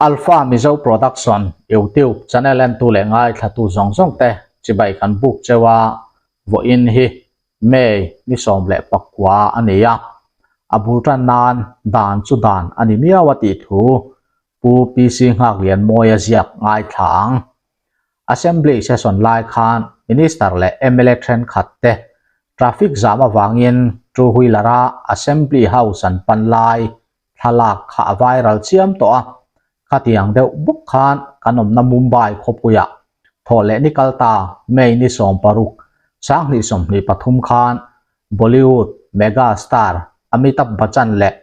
Alpha Mizo Production YouTube channel entu leh ngaithlatu zawng zawng te chibai kan buk cheu a, vawiin hi May ni 19 a ni a, a bul tan nan dan chu dan a ni miau a tih thu Pu PC Nghaklianmawia ziak ngaithla ang. Assembly session lai khan Minister leh mla thenkhat te traffic jam avangin two wheeler a Assembly House an pan lai thlalak kha a viral chiam tawh a, khatiang deuh bawk khan kan awmna Mumbai khawpuiah thawh leh ni kal ta May ni 16, 2023 khan Bollywood mega star Amitabh Bachchan leh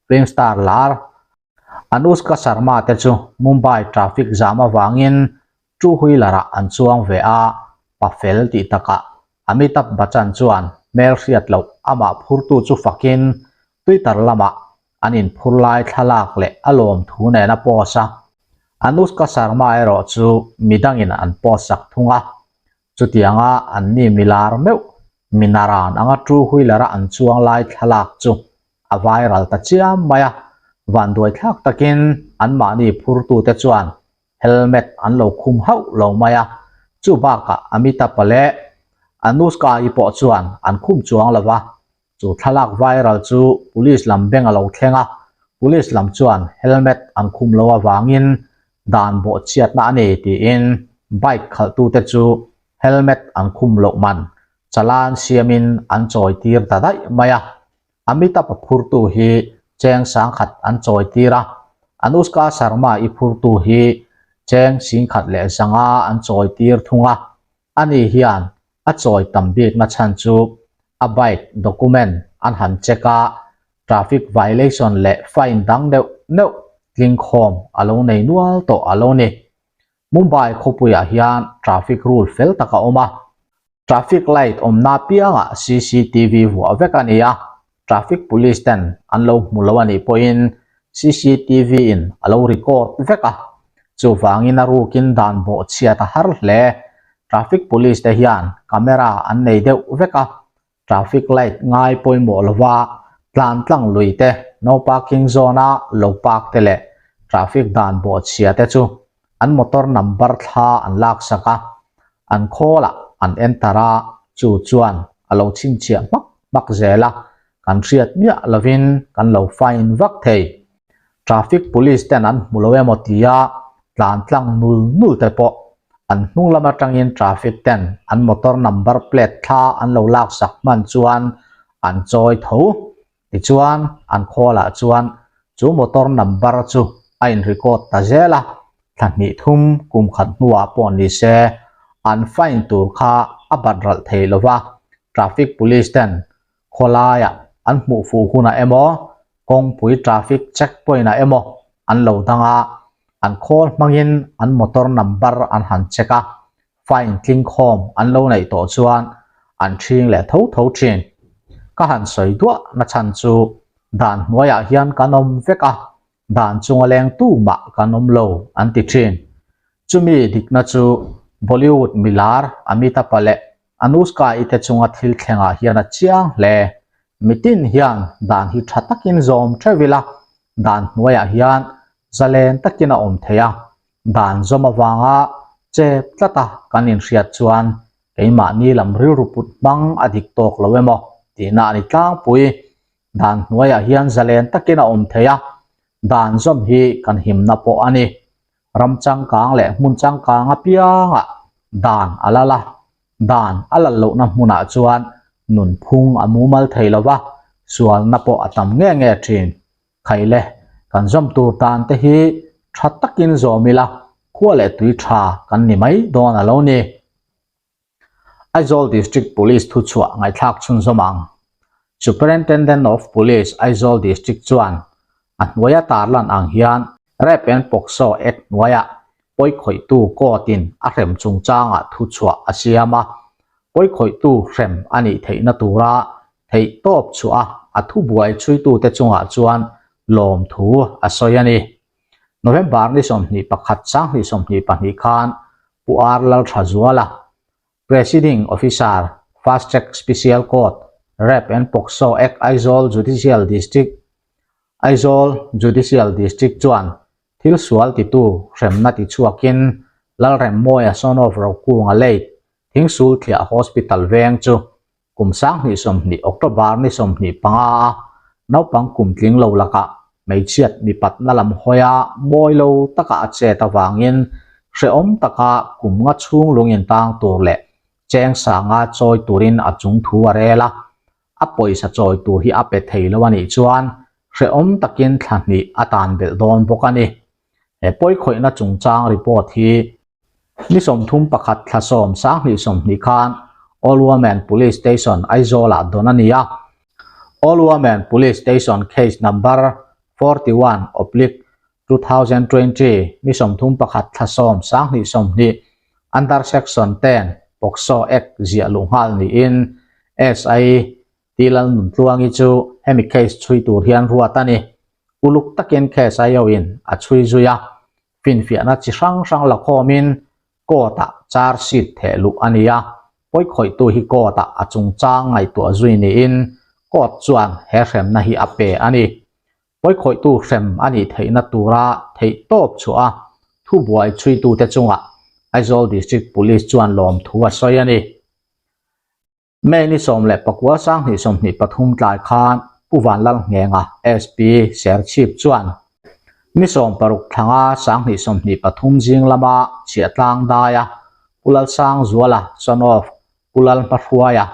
film star lar Anushka Sharma te chu Mumbai traffic jam avangin two wheeler ah an chuang ve a, pa fel tih takah Amitabh Bachchan chuan hmel hriat loh amah phurtu chu fakin Twitter lamah an inphur lai thlalak leh a lawm thu nen a post a, Anushka Sharma erawh chu midangin an post sak thung a, chutianga anni milar meuh minaran anga two wheeler a an chuang lai thlalak chu a viral ta chiam mai a, vanduaithlak takin anmahni phurtute chuan helmet an lo khum hauh lo mai a, chu bakah Amitabh-a leh Anushka-i pawh chuan an khum chuang lo va, chu thlalak viral chu police lam beng a lo thleng a, police lam chuan helmet an khum lo avangin dan bawhchhiatna a ni tiin bike khalhtute chu helmet an khum loh man chalan siamin an chawi tir ta daih mai a. Amitabh-a phurtu hi cheng 1000 an chawi tir a, Anushka Sharma-i phurtu hi cheng 1100 an chawi tir thung a. Ani hian a chawi tam bikna chhan chu a bike document an han check a, traffic violation leh fine dang deuh neuh tlingkhawm a lo nei nual tawh a lo ni. Mumbai khawpuiah hian traffic rule fel tak a awm a. Traffic light awmna piangah cctv vuah vek a ni a, traffic police ten an lo hmu lo a nih pawhin cctv in a lo record vek a, chuvangin a rukin dan bawhchhiat a har hle. Traffic police te hian camera an nei deuh vek a, traffic light ngai pawimawh lova tlan tlang lui te, no parking zone a lo park te leh traffic dan bawhchhia te chu an motor number thla an laksak a, an khawlah an enter a, chu chuan a lo chhinchhiah hmak hmak zel a, kan hriat miah lovin kan lo fine vak thei. Traffic police ten an hmu lo emaw tia tlan tlang nul nul te pawh an hnung lam atangin traffic ten an motor number plate thla an lo laksak hman chuan an chawi tho. Tichuan an khawlah chuan chu motor number chu a in record ta zel a, thla hnih thum kum khat hnuah pawh ni se an fine tur kha a bat ralh thei lo va, traffic police ten khawlaiah an hmuh fuh hunah emaw kawngpui traffic check point ah emaw an lo dang a, an khawl hmangin an motor number an han check a, fine tlingkhawm an lo neih tawh chuan an ṭhing leh tho tho ṭhin. Ka han sawi duah na chhan chu dan hnuaiah hian kan awm vek a, dan chunga leng tu mah kan awm lo an ti ṭhin. Chumi dikna chu Bollywood milar Amitabh-a leh Anushka-i te chunga thil thlengah hian a chiang hle. Mitin hian dan hi ṭha takin zawm ṭheuh ila, dan hnuaiah hian zalen takin a awm thei a, Dan zawm avanga chep tlata kan inhriat chuan keimahni lam rilru put hmang a dik tawk lo emaw tihna a ni tlangpui. Dan hnuaiah hian zalen takin a awm thei a, dan zawm hi kan himna pawh a ni. Ram changkang leh hmun changkang apiangah dan a lal a, dan a lal lohna hmunah chuan nunphung a mumal thei lo va, sualna pawh a tam nge nge thin. Khaile, kan zawm tur tan te hi tha takin zawm ila, khua leh tui tha kan ni mai dawn a lo ni. Aizawl District Police thuchhuah ngaihthlak chhunzawm ang. Superintendent of Police, Aizawl District chuan a hnuaia tarlan ang hian Rape and POCSO Act hnuaiah pawikhawihtu court-in a hrem chungchangah thuchhuah a siam a, pawikhawihtu hrem a nih theihna tura theih tawp chhuah a a thubuai chhuitute chungah chuan lawmthu a sawi a ni. November ni 21 2022 khan Pu R Lalthazuala, Presiding Officer, Fast Track Special Court, Rape and POCSO Act Aizawl Judicial District, Aizawl Judicial District chuan. Thil sual titu hremna tichhuakin Lalremmawia son of Rokunga late Thingsul Thliah Hospital veng chu kum 2020 October ni 25 a naupang kum tling lo lakah hmeichhiat mipatna lam hawia mawi lo taka a chet avangin hrehawm taka kum nga chhung lungin tang tur leh cheng sanga chawi turin a chung thu a rel a. A pawisa chawi tur hi a pe thei lo a nih chuan hrehawm takin thla hnih a tan belh dawn bawk a ni. He pawikhawihna chungchang report hi ni 31 thla 10 2020 khan All Women Police Station Aizawl-ah dawn a ni a. All Women Police Station Case Number 41/2020 ni 31 thla 10 2020 Under Section 10 POCSO Act ziah luh nghal niin SI Ti Lalnuntluangi chu hemi case chhui tur hian ruat a ni. Uluk takin case IO in a chhui zui a, finfiahna chi hrang hrang la khawmin court-ah charge sheet theh luh a ni a, pawikhawihtu hi court-ah a chungchang ngaihtuah zui niin court chuan he hremna hi a pe a ni. Pawikhawihtu hrem a nih theihna tura theihtawp chhuah a, thubuai chhuitute chungah Aizawl District Police chuan lawmthu a sawi a ni. May ni 19 2023 tlai khan Pu Vanlalnghenga, SP, Serchhip chuan ni 16 thlanga 2023 zing lama Chhiahtlang daia Pu Lalsangzuala, son of Pu Lalhmahruaia,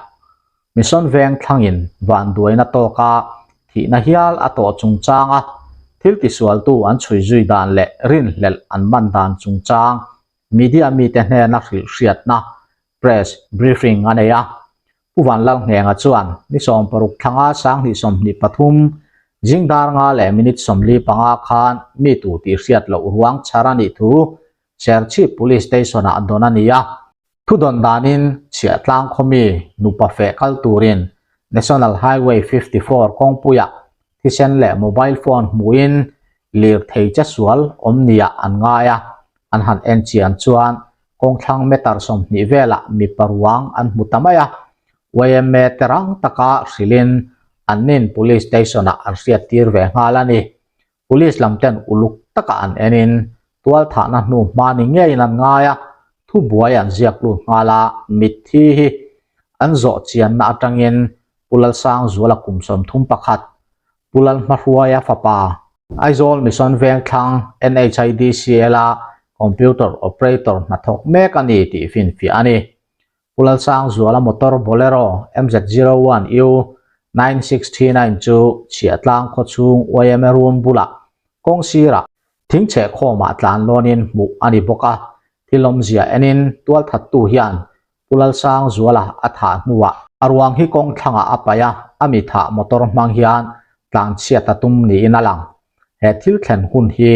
Mission Veng thlangin vanduaina tawka thihna hial a tawh chungchanga thil tisualtu an chhui zui dan leh rinhlelh an man dan chungchang media mite hnena hrilhhriatna Press briefing a nei a. Pu Vanlalnghenga chuan ni 16 thlanga 2023 zing dar nga leh minute 45 khan mi tu tih hriat loh ruang chhar a nih thu Serchhip Police Station-ah dawn a ni a. Thudawn danin Chhiahtlang khawmi nupa feh kal turin National Highway 54 kawngpuiah thisen leh mobile phone hmuhin lirthei che sual awm niah an ngai a, an han en chian chuan kawngthlang meter 20 velah mipa ruang an hmu ta mai a, yma te rang taka hrilhin an nin police station-ah an hriattir ve nghal a ni. Police lam ten uluk taka an enin tualthahna hnu hma ni ngeiin an ngai a, thubuai an ziak lut nghal a, mitthi hi an zawh chianna atangin Pu Lalsangzuala kum 31, Pu Lalhmahruaia fapa, Aizawl Mission Vengthlang NHIDCL-a Computer Operator hnathawk mek a ni tih finfiah a ni. Pu Lalsangzuala motor Bolero MZ01U 9639 chu Chhiahtlang khawchhung yma run bulah kawng sirah thingchheh khawmah tlan lawnin hmuh a ni bawk a, thil awmzia enin tualthattu hian Pu Lalsangzuala a thah hnuah a ruang hi kawng thlangah a paih a, a mi thah motor hmang hian tlanchhiat a tum niin a lang. He thil thlen hun hi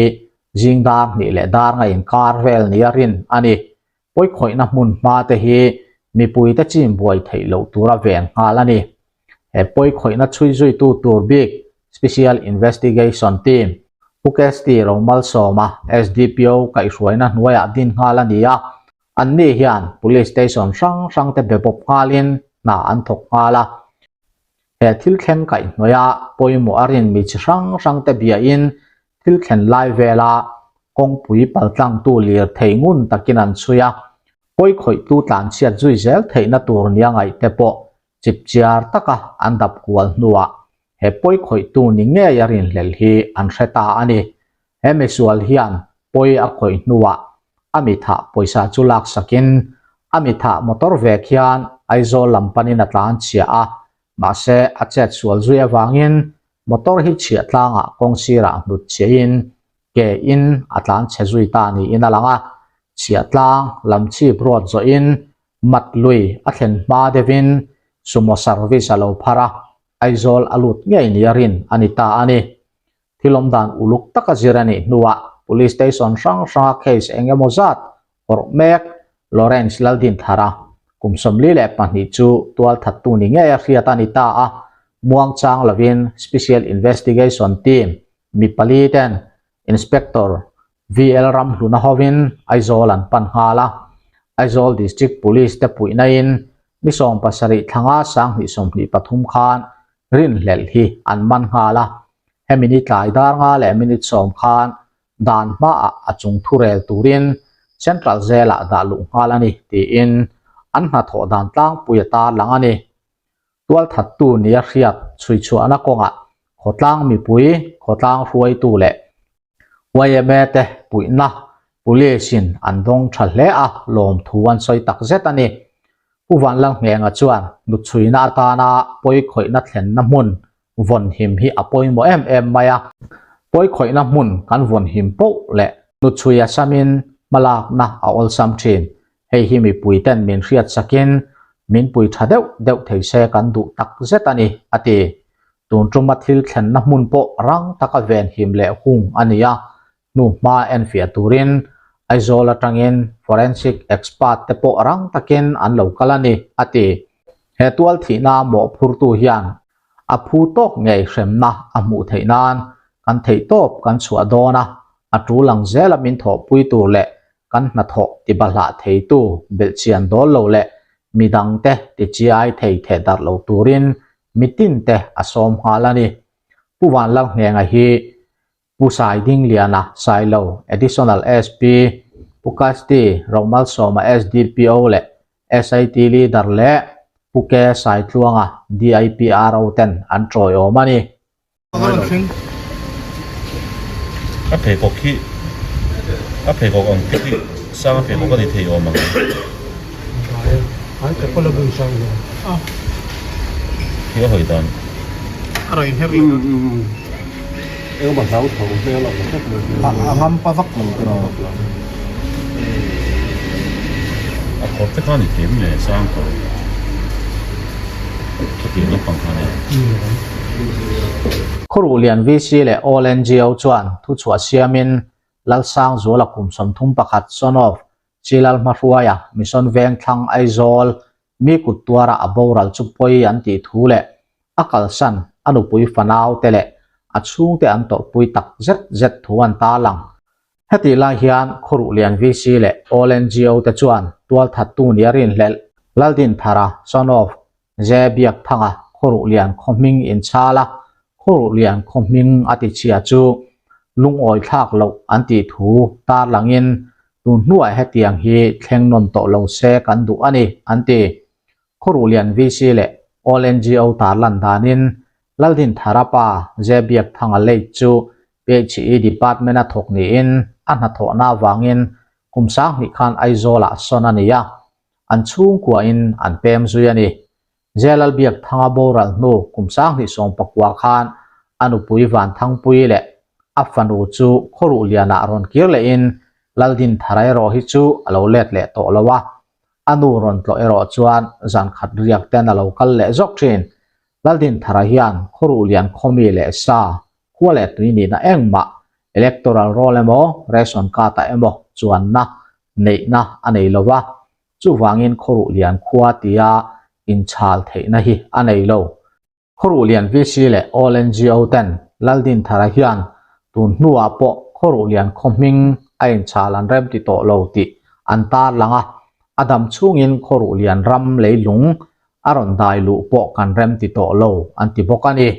zing dar hnih leh dar nga inkar vel nia rin a ni. Pawikhawihna hmun hma te hi mipuite chin buai theih loh tura ven nghal a ni. He pawikhawihna chhui zuitu tur bik Special Investigation Team, Pu Kesti Romalsawma, SDPO kaihhruaina hnuaiah din nghal a ni a. Anni hian Police Station hrang hrang te be bawp nghalin hna an thawk nghal a. He thil thleng kaihhnawih a pawimawh a rin mi chi hrang hrang te biain thil thlen lai vela kawngpui paltlangtu lirthei ngun takin an chhui a. Pawikhawihtu tlanchhiat zui zel theihna tur nia ngaih te pawh chipchiar taka an dap kual hnuah he pawikhawihtu ni ngei a rinhlelh hi an hre ta a ni. He misual hian pawi a khawih hnuah a mithah pawisa chu laksakin a mithah motor vek hian Aizawl lam panin a tlan chhia a, mahse a chet sual zui avangin motor hi chhiah tlangah kawng sirah hnut chhiahin ke in a tlan chhe zui ta niin a lang a, chhiah tlang lam chhip ruat zawhin mat lui a thlen hma deuhin sumo service a lo phar a, Aizawl a lut ngei nia rin a ni ta a ni. Thil awm dan uluk taka zir a nih hnuah Police Station hrang hranga case eng emaw zat awrh mek Lawrence Laldinthara kum 42 chu tualthattu ni ngei a hriat a ni ta a, muangchang lovin Special Investigation Team mi pali ten Inspector VL Ramhluna hovin Aizawl an pan nghal a, Aizawl District Police te puihnain ni 70 thlanga 2023 khan rinhlelh hi an man nghal a, hemi ni tlai dar nga leh minute 10 khan. Dan hmaah a chung thu rel turin Central Jail-ah dah luh nghal a ni, tiin an hnathawh dan tlangpui a tarlang a ni. Tualthattu nia hriat chhuichhuahna kawngah khawtlang mipui, khawtlang hruaitu leh yma te puihna Police-in an dawng tha hle a, lawmthu an sawi tak zet a ni. Pu Vanlalnghenga chuan nutchhuina atana pawikhawihna thlenna hmun vawn him hi a pawimawh em em mai a, pawikhawihna hmun kan vawn him poh leh hnuchhui a samin hmalakna a awlsam thin. Hei hi mipui ten min hriat sakin min pui tha deuh deuh thei se kan duh tak zet a ni, a ti. Tun tuma thil thlenna hmun pawh rang taka ven him leh hung a ni a, hnu hma enfiah turin Aizawl atangin forensic expert te pawh rang takin an lo kal a ni, a ti. He tual thihna mawhphurtu hian a phu tawk ngei hremna a hmuh theih nan kan theih tawp kan chhuah dawn a, a tul ang zela min thawhpui tur leh kan hnathawh tibahlah theitu belhchian dawl lo leh midangte tichiai thei theh darh lo turin mitinte a sawm nghal a ni. Pu Vanlalnghenga hi Pu Saidingliana Sailo, Additional SP, Pu Kasti Romalsawma SDPO leh SIT Leader leh Pu K Saitluanga DIPRO ten an tawiawm a ni. A pheikhawk khi a pheikhawk ang te khi sang a pheikhawk a ni thei awm ang. Khi a hawi dan. Engemaw hlau tho hmel a awm tlat mai hi. A ngam pa vak lo te rawh. A khawr te kha ni thei em le sang kawr khatiang lampang kha nia. Khawruhlian VC leh All NGO chuan thuchhuah siamin Lalsangzuala kum 31 son of Chilal hmahruaia Mission Vengthlang Aizawl mi kut tuara a boral chu pawi an tih thu leh a kalsan a nupui fanau te leh a chhungte an tawrhpui tak zet zet thu an tarlang. Hetih lai hian Khawruhlian VC leh All NGO te chuan tualthattu nia rinhlelh Laldinthara, son of Ze Biakthanga, Khawruhlian khaw hming inchhal a, Khawruhlian khaw hming a tichhia chu lungawi thlak loh an tih thu tarlangin tun hnuah hetiang hi thleng nawn tawh lo se kan duh a ni, an ti. Khawruhlian VC leh All NGO tarlan danin Laldinthara pa Ze Biakthanga late chu PHE Department a thawk niin a hnathawhna avangin kum 2000 khan Aizawlah sawn a ni a, an chhungkuain an pem zui a ni. Jelalbiakthanga boral hnu kum 2019 khan a nupui Vanthangpuii leh a fanu chu Khawruhlianah rawn kir lehin Laldinthara erawh hi chu a lo let leh tawh lo a, a nu rawn tlawh erawh chuan zan khat riak ten a lo kal leh zawk thin. Laldinthara hian Khawruhlian khawmi leh sa, khua leh tui nihna engmah, electoral roll emaw, ration card ah emaw chuanna neihna a nei lo va, Chuvangin Khawruhlian khua tia inchhal theihna hi a nei lo. Khawruhlian VC leh All NGO ten Laldinthara hian tun hnuah pawh Khawruhlian khaw hming a inchhal an rem ti tawh lo tih an tarlang a, a dam chhungin Khawruhlian ram leilung a rawn dai luh pawh kan rem ti tawh lo an ti bawk a ni.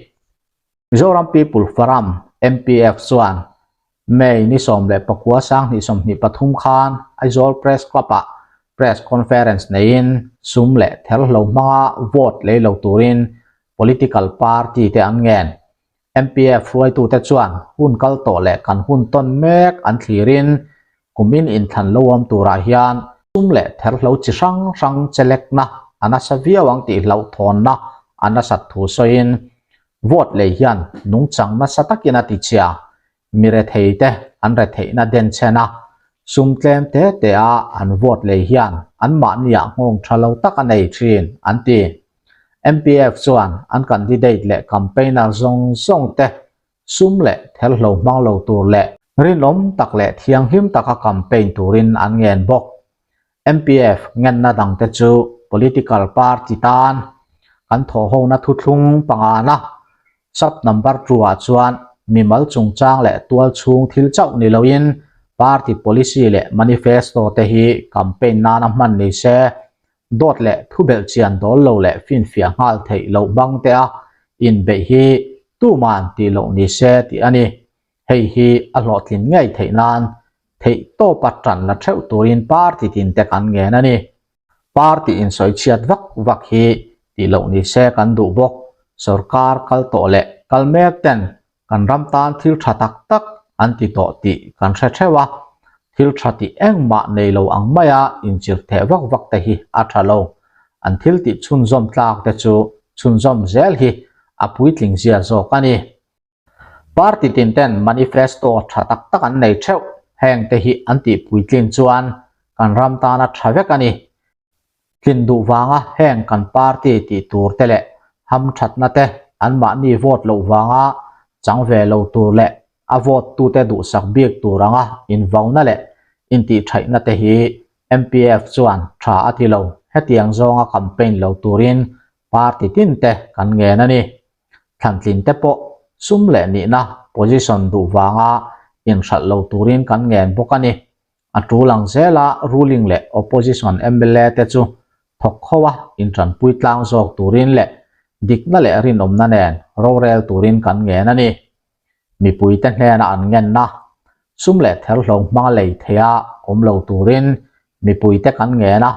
Mizoram People Forum, MPF, chuan May ni 19 2023 khan Aizawl Press Club-ah Press Conference neiin sum leh therhlo hmanga vote lei lo turin political party te an ngen. MPF hruaitute chuan hun kal tawh leh kan hun tawn mek an thlirin kumin inthlan lo awm turah hian sum leh therhlo chi hrang hrang chelekna a nasa viau ang tih hlauhthawnna a nasat thu sawiin vote lei hian nungchang nasa takin a tichhia. Mi retheite an retheihna denchhen a, sum tlem te te a an vote lei hian anmahniah nghawng tha lo tak a nei thin, an ti. MPF chuan an candidate leh campaigner zawng zawng te sum leh therhlo hmang lo tur leh rinawm tak leh thianghlim taka campaign turin an ngen bawk. MPF ngenna dangte chu political party tan kan thawhhona thuthlung pangana sub number two-ah chuan mimal chungchang leh tualchhung thil chauh ni loin party policy leh manifesto te hi campaign nana hman ni se, dawt leh thubelh chian dawl lo leh finfiah nghal theih loh bang te a inbeih hi tuman tih loh ni se tih a ni. Hei hi a hlawhtlin ngei theih nan theih tawpa tan la theuh turin party tin te kan ngen a ni. Party insawi chhiat vak vak hi tih loh ni se kan duh bawk. Sorkar kal tawh leh kal mek ten kan ram tan thil tha tak tak an ti tawh tih kan hre theuh a, thil tha tih engmah nei lo ang maia inchir theh vak vak te hi a tha lo. An thil tih chhunzawm tlak te chu chhunzawm zel hi a puitling zia zawk a ni. Party tin ten manifesto tha tak tak an nei theuh, heng te hi an tih puitlin chuan kan ram tana tha vek a ni. Tlin duh vanga heng kan party tih tur te leh hamthatna te anmahni vote loh vanga chang ve lo tur leh a vote tute duhsak bik tur anga invauna leh intihṭhaihna te hi MPF chuan tha a ti lo. Hetiang zawnga campaign lo turin party tin te kan ngen a ni. Thlantlin te pawh sum leh nihna position duh vanga inhralh lo turin kan ngen bawk a ni. A tul ang zela ruling leh opposition mla te chu thawk kho a intanpui tlang zawk turin leh dikna leh rinawmna nen rorel turin kan ngen a ni. Mipuite hnena an ngenna sum leh therhlo hmanga lei theia awm lo turin mipuite kan ngen a,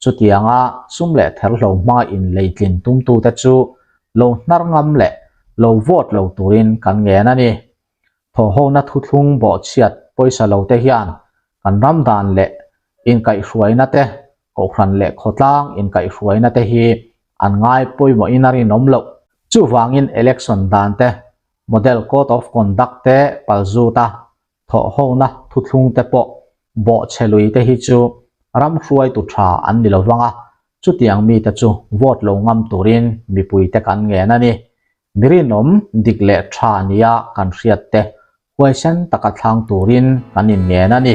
chutianga sum leh therhlo hmanga inleitlin tumtute chu lo hnar ngam leh lo vote lo turin kan ngen a ni. Thawhhona thuthlung bawhchhiat pawisa lo te hian kan ram dan leh inkaihhruaina te, kohhran leh khawtlang inkaihhruaina te hi an ngai pawimawhin a rinawm loh. Chuvangin election dan te, model code of conduct te palzut a, thawhhona thuthlung te pawh bawhchhe lui te hi chu ram hruaitu tha an ni lovang a, chutiang mite chu vote lo ngam turin mipuite kan ngen a ni. Mi rinawm dik leh tha nia kan hriat te huaisen taka thlang turin kan inngen a ni.